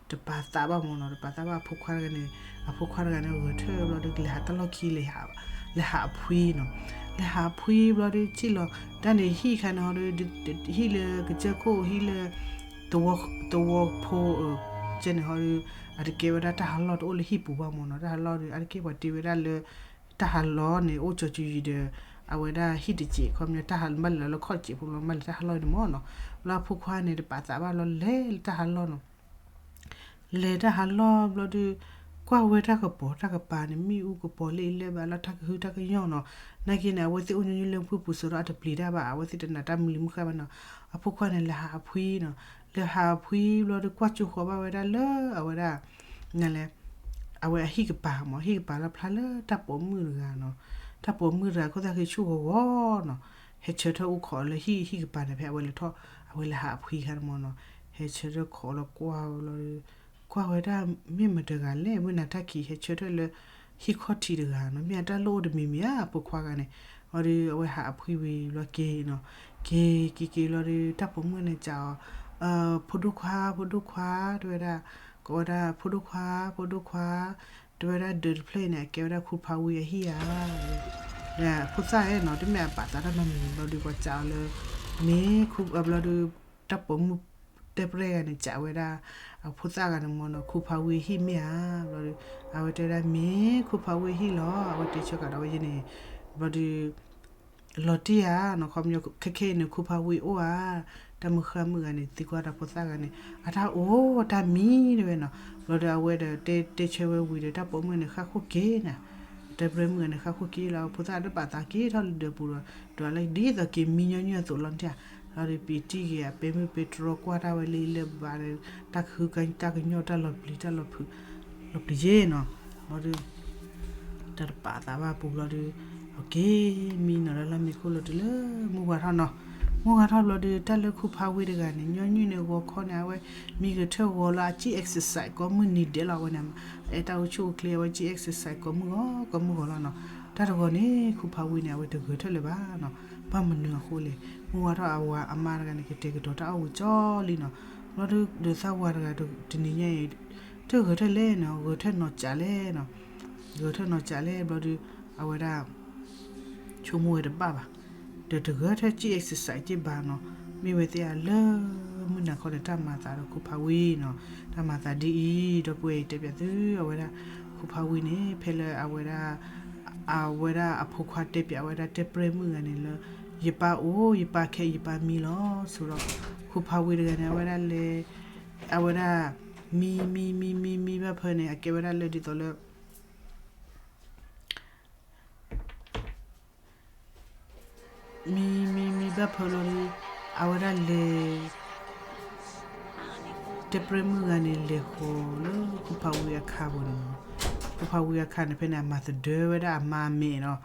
တပာ်သးဘၣ်မၢ်နီၤ, တပာ်သးဘၣ်အဖိခွါတဂၤန့ၣ်, အဖိခွါတဂၤန့ၣ် ဂဲၤထၢၣ်ဘျီဒီး ကလဲၤဟးတၢ်လီၢ်ခံ လဲၤဟးအဖှံနီၤ, လဲၤဟးအဖှံဘျီဒီး ထံၣ်လီၤ တၢ်န့ၣ်ဟံၣ်ခါန့ၣ်ဟီဒီး ဟံၣ်လၢကစၢၢ်ခိၣ် ဟံၣ်လၢ သဝီဖိ ကဲန့ၣ်ဟီဒီး အတကဲဝဲဒၣ်တၢ်ဟးလီၢ်တအိၣ်လၢဟံၣ်ပူၤဘၣ်မၢ်နီၤ, တၢ်ဟးလီၢ်ဒီး အါတက့ၢ်ပှၤတ့ဝဲဒၣ်လၢ တၢ်ဟးလီၢ်န့ၣ် အိၣ်ကၠီၤကၠီၤယံၤဒီး အဝဲဒၣ်ဟံၣ်တစဲး ခီပညီတၢ်ဟးလီၢ်ဘၣ်လဲၤလီၤလၢခီၣ်တစဲးဖိလီၤ ဘၣ်လဲၤတၢ်ဟးလီၢ်န့ၣ်မၢ်နီၤ, လၢအဖိခွါန့ၣ် တပာ်သးဘၣ်လီၤ လဲၤလၢတၢ်ဟးလီၢ်နီၤ လဲၤတၢ်ဟးလီၢ်ဘျီဒီး ကွၢ်ဝဲတၢ်ကပီၤတၢ်ကပၤန့ၣ် မ့ၣ်အူကပီၤလၢအံၤလၢဘၣ်လၢတၢ်ကဟုတၢ်ကညီၢ်နီၤ, နာ်က့န့ၣ် အဝဲသ့ၣ်အိၣ်ညီညီလၢမုၢ်ပူၤစၢၤဒီးအတပျံၤတၢ်ဘၣ် အဝဲသ့ၣ်တနာ်တၢ်မုၢ်လံမုၢ်ဃၢ်ဘၣ်နီၤ, အဖိခွါန့ၣ် လဲၤဟးအဖှံနီၤ, လဲၤဟးအဖှံဘျီဒီး ကွၢ်ကၠိဃီၤဘၣ်ဝဲဒၣ်လၢအဝဲဒၣ် နလဲၣ် အဝဲအဟံၣ်ကပၤမၢ် ဟံၣ်ကပၤလၢဖျါလၢတၢ်ပိာ်မုၣ်တဂၤနီၤ, တၢ်ပိာ်မုၣ်တဂၤခိၣ်သၣ်ဃံဆူၣ်ဂီၤဂီၤနီၤ, ဟဲဆၢထၢၣ်အိၣ်ခိးလၢဟံၣ် ဟံၣ်ကပၤန့ၣ် ဖဲအဝဲလဲၤထီၣ် အဝဲလဲၤဟးအဖှံခါန့ၣ်မၢ်နီၤ, ဟဲဆၢထၢၣ်ခိးလီၤကွၢ်လီၤဒီး ကွၢ်ဝဲဒၣ်မ့ၢ်မတၤတဂၤလဲၣ် မုၢ်နၤတၢ်ခံး ဟဲဆၢထၢၣ်လၢ ဟံၣ်ခီၣ်ထံးတဂၤနီၤ, မ့ၢ်အတၢ်လိၣ်အိၣ်တမံၤမံၤဧါ အဖိခွါဂၤန့ၣ်, အီၤဒီးအဝဲဟးအဖှံဝံၤဘျီက့ၤနီၤ, က့ၤက့ၤက့ၤလီၤဒီး တၢ်ပိာ်မုၣ်န့ၣ်စံးအီၤ ဖိဒိၣ်ခွါ ဖိဒိၣ်ခွါ တဲဝဲဒၣ်, ကိးဝဲဒၣ် ဖိဒိၣ်ခွါ ဖိဒိၣ်ခွါ, တဲဝဲဒၣ်ဒၢးတဖျၢၣ်အံၤန့ၣ် အကဲဝဲဒၣ်ခူဖးဝံအဟံၣ်ဧါ, ဒီးဖိသၣ်ဧၢနီၤ တမ့ၢ်အပာ်သးတၢ်နီတမံၤဘျီဒီး ပှၤစံးအီၤလၢ မ့ၢ်ခူဘျီဒီး တၢ်ပိာ်မုၣ် တဲပရဲဂၤန့ၣ် ကးဝဲဒၣ် အဖိသၣ်ဂၤန့ၣ်မ့ၢ်နီၤ ခူဖးဝံအဟံၣ်မ့ၢ်ဧါ, ဘျီဒီး အဝဲတဲဝဲဒၣ် မ့ၢ်ခူဖးဝံအဟံၣ်လီၤ, အဝဲတဲဆၢကဒီးဝဲယဲန့ၣ်, ဘျီဒီး လီၤတံၢ်ဧါနီၤ, ခီပညီ ခဲခဲအံၤန့ၣ် ခူဖးဝံအိၣ်ဧါ, တၢ်မုၢ်ဃၢ်မုၢ်ဂၤန့ၣ် သံကွၢ်တၢ်ဖိသၣ်ဂၤန့ၣ် အတၢ်အိၣ်တၢ်မံတဲဝဲနီၤ, ဘျီဒီးအဝဲဒီးတဲ တဲဆၢဝဲဝံၤဒီး တၢ်ပိာ်မုၣ်န့ၣ် ဃၣ်ခိၣ်က့ၤနၤ, တဲပရဲမုၣ်ဂၤန့ၣ် ဃၣ်ခိၣ်က့ၤလီၤ, ဖိသၣ်တဘၣ်သးက့ၤထီၣ်လၢဒၢးပူၤဒီး ဒွးလၢဒ်သိးက့ၤမံညီနုၢ်အသိးလီၤနထံၣ်ဧါ, ဘျီဒီးပံၤတံၢ်က့ၤ အပဲမုၢ်ပဲတြီကွၢ်တၢ်ဝဲလၢလၢဘၣ်ဒီး တၢ်ကဟုကတၢ်ကညီၢ်တၢ်လီၤပျံၤတၢ်လီၤဖုး လီၤပျံၤယ့ၣ်နီၤ, ဘျီဒီး တၢ်တပာ်သးဘၣ်ပူၤဘျီဒီး အက့ၤမံနီၤလၢလီၢ်မံခိၣ်လီၤတုၤလၢမုၢ်ဝါထီၣ်နီၤ, မုၢ်ဝါထီၣ်ဘျီဒီး တၢ်လၢခူဖးဝံတဂၤန့ၣ် ညီနုၢ်န့ၣ်ဂီၤခီန့ၣ် အဝဲ မံဂဲၤထၢၣ်ဂီၤလၢအကံၣ် exercise ကိးမုၢ်နံၤဒဲးလီၤ, အဝဲန့ၣ် အအဲၣ်တၢ်အိၣ်ဆူၣ်အိၣ်ချ့ အဝဲကံၣ် exercise ကိးမုၢ်ဂီၤ ကိးမုၢ်ဂီၤလီၤနီၤ, တၢ်တဂီၤန့ၣ် ခူဖးဝံန့ၣ် အဝဲတဂဲၤထၢၣ်လၢၤဘၣ်နီၤ, ဘၣ်မနုၤအဃိလဲၣ်, မုၢ်ဝါထီၣ်အဝၤအမါတဂၤန့ၣ် ကတဲာ်ကတီၤတၢ်အိၣ်ဝံၤကၠီလံနီၤ, ဘျီဒီး ဒုးသၣ်ဝၤတဂၤတနံၤညါအံၤ တဂဲၤထၢၣ်လဲၣ်နီၤ, ဂဲၤထၢၣ်နီၤကးလဲၣ်နီၤ, ဂဲၤထၢၣ်နီၤကးလဲၣ် ဘျီဒီး အဝဲဒၣ် ဆိကမိၣ်ဝဲတဘၣ်ဘၣ်, ဒီးတဂဲၤထၢၣ်ကံၣ် exercise က့ၤဘၣ်နီၤ, မ့ၢ်ဝဲသ့ၣ်အလၢ မုၢ်နၤခီန့ၣ် တၢ်မၤသးဒီးခူဖးဝံနီၤ, တၢ်မၤသးဒ်အံၤ ဒီပုၢ်ဝဲၢ်တဲပၠးသု အဝဲဒၣ် ခူဖးဝံန့ၣ် ဖဲလၢအဝဲဒၣ် အဝဲဒၣ်အဖိခွါတဲပၠးဝဲဒၣ်တဲပရဲမုၣ်ဂၤန့ၣ်လၢ ယပၢ်အိၣ် ယပၢ်ခဲ ယပၢ်မံလီၤ ဆိဒီး ခူဖးဝံတဂၤန့ၣ် အဝဲဒၣ်လဲၤ အဝဲဒၣ် မံ မံ မံ မံ မံဘၣ်ဖဲန့ၣ် အကဲဝဲဒၣ်လၢဒ်သိးလၢ မံ မံ မံဘၣ်ဖဲလီၤဒီး အဝဲဒၣ်လဲၤ တဲပရဲမုၣ်ဂၤန့ၣ် လဲၤဃီၤလၢခူဖးဝံအခါပူၤန့ၣ်နီၤ, ခူဖးဝံအခါန့ၣ် ဖဲန့ၣ် အမၤသဒၢဝဲဒၣ်အမါမဲာ်နီၤ,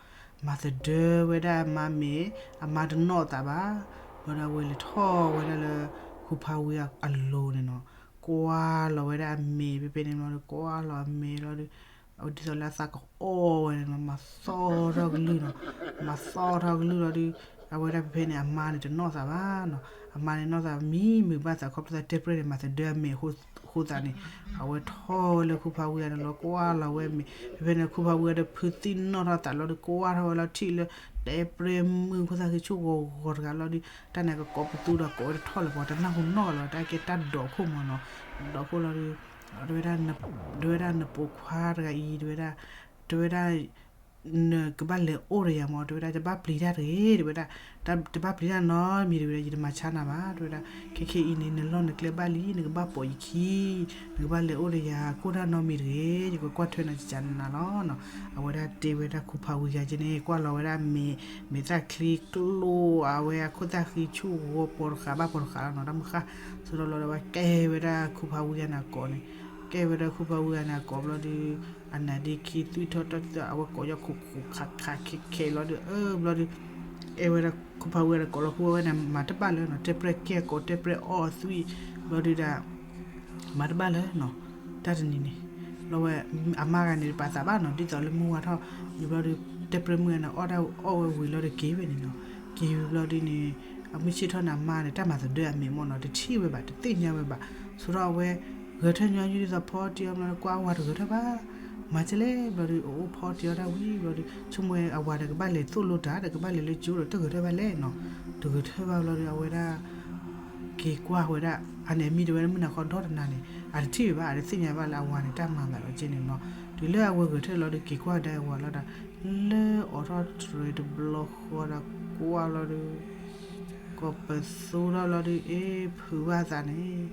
မၤသဒၢဝဲဒၣ်အမါမဲာ်, အမါတနီၣ်သးဘၣ်, ဘျီဒီးအဝဲလဲၤထီၣ်ဝဲဒၣ်လၢ ခူဖးဝံအလိၤန့ၣ်နီၤ, ကွၢ်လီၤဝဲဒၣ်အမဲာ်ဖဲဖဲန့ၣ်ဘျီဒီး ကွၢ်လီၤအမဲာ်လီၤဒီး အဝဲဒ်သိးလၢအသးကအိၣ်ဝဲန့ၣ်နီၤ, မၤသီၣ်ထီၣ်ကလုၢ်နီၤ, မၤသီၣ်ထီၣ်ကလုၢ်လီၤဒီး အဝဲဒၣ်ဖဲဖဲန့ၣ် အမါန့ၣ်တနီၣ်သးဘၣ်နီၤ, အမါန့ၣ်နီၣ်သးမံမုာ်ဘၣ်သးခီဖျိသးတဲပရဲန့ၣ် မၤသဒၢအမဲာ်အဃိသးန့ၣ်, အဝဲထီၣ်ဝဲလၢခူဖးဝံဂၤန့ၣ်လီၤ ကွၢ်လီၤဝဲမဲာ်, ဖဲဖဲန့ၣ် ခူဖးဝံဂၤဒီးဖုသံၣ်နီၣ်ထီၣ်သးလီၤဒီး ကွၢ်ထီၣ်ဝဲလီၤထံၣ်လၢ တဲပရဲမုၣ်ဖိသၣ်ဃံဆူၣ်ဂီၤဂီၤတဂၤလီၤဒီး တၢ်န့ၣ်ကကိးပသူဒီးကိးဝဲတထီၣ်လၢၤဘၣ် တနၢ်ဟူနီၣ်လီၤ တၢ်ကဲတၢ်ဒိးခိၣ်မးနီၤ, ဒိးခိၣ်လီၤဒီး တဲဝဲဒၣ် တဲဝဲဒၣ်နပိာ်ခွါတဂၤအံၤ တဲဝဲဒၣ် တဲဝဲဒၣ် နကဘၣ်လဲၤအိၣ်ဒီးယၤမး တဲဝဲဒၣ် တဘၣ်ပျံၤတၢ်တဂ့ၤ တဲဝဲဒၣ်, တဘၣ်ပျံၤတၢ်နီတမံၤ တဲဝဲဒၣ် ယတမၤဆါနၤဘၣ် တဲဝဲဒၣ်, ခဲခဲအံၤန့ၣ် နလီၢ်နကျဲဘၣ်လံ နကဘၣ်ပိာ်ယခံ နကဘၣ်လဲၤအိၣ်ဒီးယၤ ကိၢ်တၢ်နီတမံၤတဂ့ၤ ယကကွၢ်ထွဲနၤကကနၤလီၤနီၤ, အဝဲဒၣ်တဲဝဲဒၣ်ခူဖးဝံဂၤက့န့ၣ် ကွၢ်လီၤဝဲဒၣ်မဲာ် မဲာ်သၣ်ချံကျိ အဝဲအခိၣ်သၣ်ဃံဆူၣ်ဂီၤပိာ်တဃာ်ဘၣ်ပိာ်တဃာ်လီၤနီၤ တၢ်မုၢ်ဃၢ်, ဆိဒီးလီၤဒီးဝဲကဲဝဲဒၣ်ခူဖးဝံဂၤန့ၣ်အကိးန့ၣ်, ကဲဝဲဒၣ်ခူဖးဝံဂၤန့ၣ်အကိးဘျီဒီး အနါဒ့ခံသွံၣ်ထီၣ်တၢ်တၢ် အဝဲကိးယီၤခိးခိးခးခးခဲခဲလီၤဒီး အၢ ဘျီဒီး အဲၣ်ဝဲဒၣ်ခူဖးဝံဂၤဒီးကိးလီၤခူဝဲန့ၣ် မၤတဘၣ်လၢၤနီၤ တဲပရဲကဲကိးတဲပရဲအီၣ်အသွံၣ် ဘျီဒီးဒၣ် မၤတဘၣ်လၢၤနီၤ, တၢ်တနံၤန့ၣ် လီၤဝဲ အမါဂၤန့ၣ်တပာ်သးဘၣ်နီၤ ဒ်သိးလၢမုၢ်ဝါထီၣ် ဘျီဒီး တဲပရဲမုၣ်ဂၤန့ၣ် အီၣ်တၢ်အီၣ်ဝဲဝံၤလီၤဒီးက့ၤဝဲန့ၣ်နီၤ, က့ၤဝံၤဘျီဒီးန့ၣ် အမုၢ်ဆ့ၣ်ထီၣ်န့ၣ် အမါန့ၣ် တၢ်မၤသဒၢအမဲာ်မ့ၢ်နီၤ တထံၣ်ဝဲဘၣ် တသ့ၣ်ညါဝဲဘၣ်, ဆိဒီးအဝဲ ဂဲၤထၢၣ်ညီနုၢ်ဒ်သိးဖီတံၢ်အီၤဘျီဒီး ကွၢ်အဝၤတဂဲၤထၢၣ်ဘၣ်, မၤကလဲၣ် ဘျီဒီး အအိၣ်ဖီတံၢ်အီၤဒၣ်ဝံၤ ဘျီဒီး ဆိကမိၣ်ဝဲအဝၤဒီးကဘၣ်လဲၤသိၣ်လိတၢ် ဒီးကဘၣ်လဲၤလၢကၠိဒီး တဂဲၤထၢၣ်ဘၣ်လဲၣ်နီၤ, တဂဲၤထၢၣ်ဘၣ်ဘျီဒီး အဝဲဒၣ် က့ၤကွၢ်ဝဲဒၣ် အန့ၣ်အမံၤတဝဲဒၣ်မုၢ်နၤခီဒီတနၤန့ၣ် အတထံၣ်ဝဲဘၣ် အတသ့ၣ်ညါဘၣ်လၢအဝၤန့ၣ် တၢ်မၤသးလီၤက့န့ၣ်နီၤ, တုၤလၢအဝဲဂဲၤထၢၣ်လီၤဒီး က့ၤကွၢ်ကဒါအဝၤလီၤဒီး လၢအိးထီၣ်တြဲၤတဘျီဃီဒီး ကွၢ်လီၤဒီး ကိးပသူထီၣ်လီၤဒီး အ့ၣ်ဖုးဘၣ်သးန့ၣ်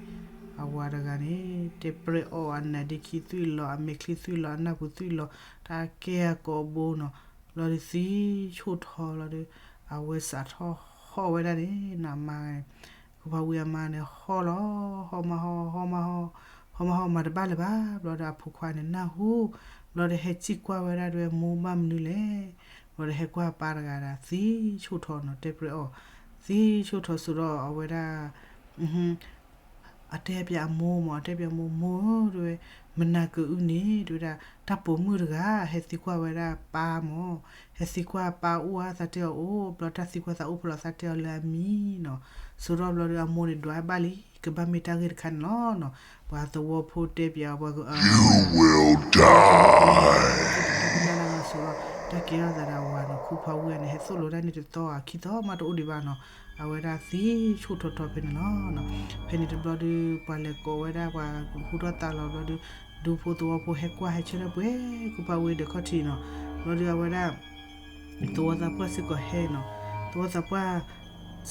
အဝၤတဂၤန့ၣ် တဲပရဲအီၣ် အနါဒ့ခံသွံၣ်လီၤ အမဲာ်ချံသွံၣ်လီၤ အနၢ်ပူၤသွံၣ်လီၤ တၢ်ကဲအကိာ်ဘိနီၤ, ဘျီဒီးသံဆိၣ်ထီလီၤဒီး အဝဲစးထီၣ်ဟီၣ်ဝဲဒၣ်န့ၣ် နမါ ခူဖးဝံအမါန့ၣ် ဟီၣ်လီၤ ဟီၣ်မးဟီၣ် ဟီၣ်မးဟီၣ် ဟီၣ်မးဟီၣ် မၤတဘၣ်လၢၤဘၣ်, ဘျီဒီးအဖိခွါန့ၣ် နၢ်ဟူ, ဘျီဒီးဟဲစံၣ်ကွၢ်ဝဲဒၣ်တဲဝဲ မိၢ်ဘၣ်မနုၤလဲၣ်, ဘျီဒီးဟဲကွၢ်ပၢ်တဂၤဒီး သံဆိၣ်ထီနီၤ တဲပရဲအီၣ်, သံဆိၣ်ထီဆိဒီးအဝဲဒၣ် အတဲပၠးအမိၢ်မး အတဲပၠးမိၢ် မိၢ်ဧၢ တဲဝဲ မနၤကအုန့ၣ် တဲဝဲဒၣ် တၢ်ပိာ်မုၣ်တဂၤ ဟဲသံကွၢ်ဝဲဒၣ်ပၢ်မး, ဟဲသံကွၢ်ပၢ်အိၣ်ဧါ သးတဲအီၤအိၣ်, ဘျီတၢ်သံကွၢ်သးအိၣ်ဖဲလီၤ သးတဲအီၤလၢအမံၤနီၤ, ဆိဒီးဘျီဒီးအမိၢ်န့ၣ်ဒွးဘၣ်လံ ကဘၣ်မ့ၢ်တၢ်ဂ့ၢ်တခါန့ၣ်လီၤနီၤ, ပှၤသဝီဖိတဲပၠးအီၤ ပှၤ တကနၣ်နီၤဆိဒီး တၢ်ကဲထီၣ်သးဒီးအဝၤနီၤ ခူဖးဝံန့ၣ် ဟဲသိၣ်လိတၢ်န့ၣ်တသီခံသီမးတအိၣ်ဒံးဘၣ်နီၤ, အဝဲဒၣ်သံဆူၣ်ထီထီဖဲန့ၣ်လီၤ. ဖဲန့ၣ်တဘျီဒီး ပှၤလဲၤကိးဝဲဒၣ်ပှၤဟူထီၣ်သါလီၤဘျီဒီး ဒူဖိသဝီဖိဟဲကွၢ်ဟဲဆၢထၢၣ်ပှဲၤ ခူဖးဝံဒီးခီၣ်ထံးနီၤ, ဘျီဒီးအဝဲဒၣ် သဝီသးပှၢ်စ့ၢ်ကီးဟဲနီၤ, သဝီသးပှၢ်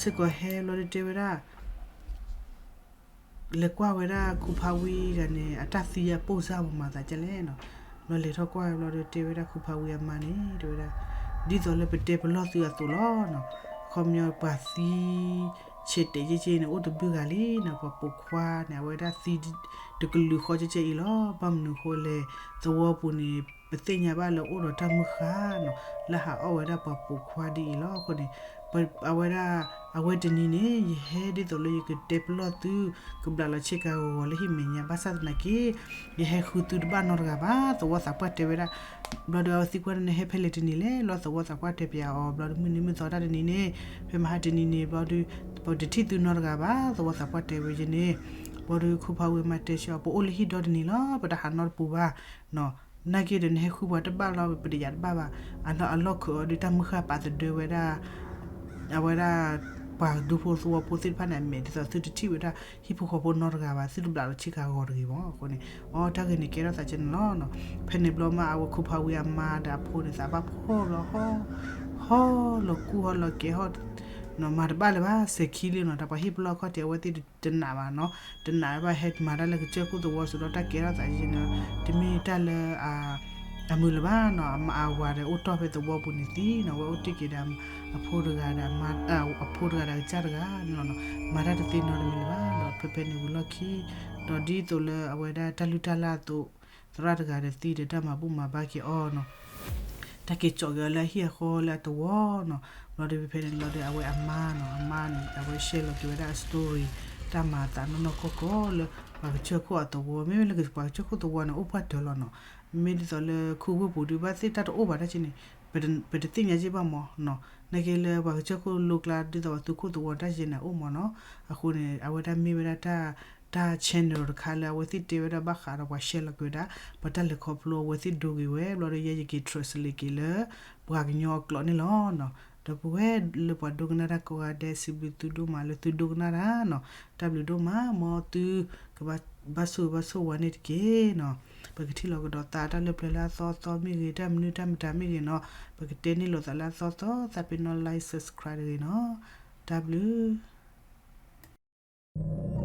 စ့ၢ်ကီးဟဲဘျီဒီးတဲဝဲဒၣ် လဲၤကွၢ်ဝဲဒၣ်ခူဖးဝံတဂၤန့ၣ် အတၢ်သံအပိၢ်စၢ်မၤမၤသးဒ်လဲၣ်နီၤ, ဘျီလဲၤထီၣ်ကွၢ်ဘျီဒီးတဲဝဲဒၣ်ခူဖးဝံအမါန့ၣ် တဲဝဲဒၣ် ဒ်သိးလၢပတဲပလီၢ်သုအသိးလီၤနီၤ, ခီပညီပှၤသံဆဲးတဲာ်က့က့န့ၣ် အိၣ်တဘျုးဂၤလံနီၤ, ပှၤပိာ်ခွါန့ၣ် အဝဲဒၣ်သံတကလုာ်ဃီကဲကဲအံၤလီၤ. ဘၣ်မနုၤအဃိလဲၣ် သဝီပူၤန့ၣ် ပသ့ၣ်ညါဘၣ်လၢအိၣ်ဒီးတၢ်မုၢ်ဃၢ်နီၤ, လၢဟးအီၣ်ဝဲဒၣ်ပှၤပိာ်ခွါဒ်အံၤလီၤ. အဃိန့ၣ် အဝဲဒၣ် အဝဲတနံၤန့ၣ် ယဟဲဒ်သိးလၢယကတဲပလီၢ်သု ကဘျးလီၤဆ့ကၤဂီၤဂီၤလၢဟံၣ်မဲာ်ညါ ဘၣ်ဆၣ်သနာ်က့ ယဟဲဃုသုတဘၣ်နီတဂၤဘၣ် သဝီသးပှၢ်တဲဝဲဒၣ်, ဘျီဒီးအဝဲသံကွၢ်န့ၣ် နဟဲဖဲလဲၣ်တနံၤလဲၣ် ဘျီသဝီသးပှၢ်တဲပျးအီၤ ဘျီဒီးမုၢ်နံၤမုၢ်သီတၢ်တနံၤန့ၣ် ဖဲမဟါတနံၤန့ၣ် ဘျီဒီး ပတထံၣ်သုနီတဂၤဘၣ် သဝီသးပှၢ်တဲဝဲယဲန့ၣ်, ဘျီဒီးခူဖးဝံအမါတဲဆၢအီၤ ပအိၣ်လၢဟံၣ်ဒီတနံၤလီၤ ပတဟးနီတပူၤဘၣ်နီၤ, နာ်က့ဒီးနဟဲဃုပှၤတဘၣ်လီၤ ပတယာ်တဘၣ်ဘၣ်, အလီၢ်အလီၢ်ခၢးအီၤဒီးတၢ်မုၢ်ဃၢ်ပာ်သဒၢဝဲဒၣ် အဝဲဒၣ် ပှၤဒူဖိသဝီဖိသ့ၣ်တဖၣ်န့ၣ် အမဲာ်ဒ်သိးသုတထံၣ်ဝဲဒၣ် ဟံၣ်ဖိဃီဖိနီတဂၤဘၣ် သုတဘျးလီၤဆ့ကၤဂီၤတဂ့ၤမး အဃိန့ၣ် အီ တၢ်ဂ့ၢ်န့ၣ်ကဲထီၣ်သးကဲန့ၣ်လီၤ. ဖဲန့ၣ်ဘျီမးအဝဲခူဖးဝံအမါဒီးအဖိန့ၣ် သးဘၣ်ဖှီၣ်ဘျီ ဟီ ဟီလီၤကူၣ်ဟီလီၤကဲဟီ မၤတဘၣ်လၢၤဘၣ် စဲၤခံလံနီၤ တၢ်ပှၤဟ့ၣ်ပလီၢ်ခီၣ်ထံး အဝဲသ့ၣ်တနာ်ဘၣ်နီၤ တနာ်ဘၣ်ဟဲမၤတၢ်လၢကစၢၢ်ခိၣ်သဝီစ့ၢ်ဒီးတၢ်ကဲထီၣ်သးယဲန့ၣ် တမ့ၢ်တၢ်လၢ အမုာ်လၢၤဘၣ်နီၤ အဝၤဒီးအိၣ်တီၢ်ဖဲသဝီပူၤန့ၣ်သံနီၤ အဝဲအိၣ်တ့ၢ်က့ၤဒီး အဖိတဂၤဒီး အဖိတဂၤဒီးအကစၢ်တဂၤန့ၣ်လီၤနီၤ မၤတၢ်တသ့နီတမံၤလၢၤဘၣ်ဒီး ဖဲဖဲန့ၣ်ဝံၤလီၢ်ခံ ဒီးဒ်သိးလၢအဝဲဒၣ်တၢ်လုၢ်တၢ်လၢ်အသိး သရၣ်တဂၤဒီးသံဒီးတၢ်မၤဘူၣ်မၤဘါက့ၤအီၤနီၤ တၢ်က့ၤကၠီးက့ၤအီၤလၢအဟံၣ်အဃီလၢအသဝီနီၤ ဘျီဒီးဖဲဖဲန့ၣ်ဘျီဒီး အဝဲအမါနီၤ အမါန့ၣ် အဝဲရှဲလီၤက့ၤဝဲဒၣ်အ story တၢ်မၤအသးနီၢ်နီၢ်ကီၢ်ကီၢ်လၢ ပှၤကစၢၢ်ခိၣ်အသဝီ မ့မ့ၢ်လၢပှၤကစၢၢ်ခိၣ်သဝီန့ၣ် အိၣ်ပှၢ်တၢၢ်လီၤနီၤ မ့မ့ၢ်ဒ်သိးလၢခူဝ့ၢ်ပူၤဒုးဘၣ်သ့ၣ်တၢ်တအိၣ်ဘၣ်တၢ်က့န့ၣ် ပတသ့ၣ်ညါက့ဘၣ်မးနီၤ နာ်က့လၢပှၤကစၢၢ်ခိၣ်လိကျါ ဒ်သိးပှၤသုးခိၣ်သဝီတၢ်က့န့ၣ် အိၣ်မးနီၤ အဃိန့ၣ် အဝဲဒၣ်မ့ၢ်ဝဲဒၣ် တၢ် channel တခါလၢအဝဲသ့ၣ်တဲဝဲဒၣ်ဘၣ်ဃးဒီးပှၤရှဲလီၤက့ၤဝဲဒၣ် ပှၤတၢ်လဲၤခီဖျိအဝဲသ့ၣ်ဒိက့ၤဝဲ ဘျီဒီးယဲယက့ၤ translate က့ၤလၢ ပှၤကညီအကျိာ်န့ၣ်လီၤနီၤ ဒီပုၢ်ဝဲၢ်လၢပှၤဒိကနၣ်တၢ်ကိးဂၤဒဲး စံးဘျုးသုဒိၣ်မးလၢသုဒိကနၣ်တၢ်နီၤ တၢ်ဘျုးဒိၣ်မး မ်သုကဘၣ် ဘၣ်ဆိၣ်ဂ့ၤဘၣ်ဆိၣ်ဝါန့ၣ်တက့ၢ်နီၤ ပကထံၣ်လိာ်ကဒီးသးတၢ်လၢပျၢၤလၢအသီသီမ့ၢ်ဂ့ၤ တၢ်မနုၤတၢ်မတၤမ့ၢ်ဂ့ၤနီၤ ပကတဲန့ၢ်လိာ်သးလၢအသီသီ သးပ့ၤနီၣ် like subscribe တဂ့ၤနီၤ တၢ်ဘျုး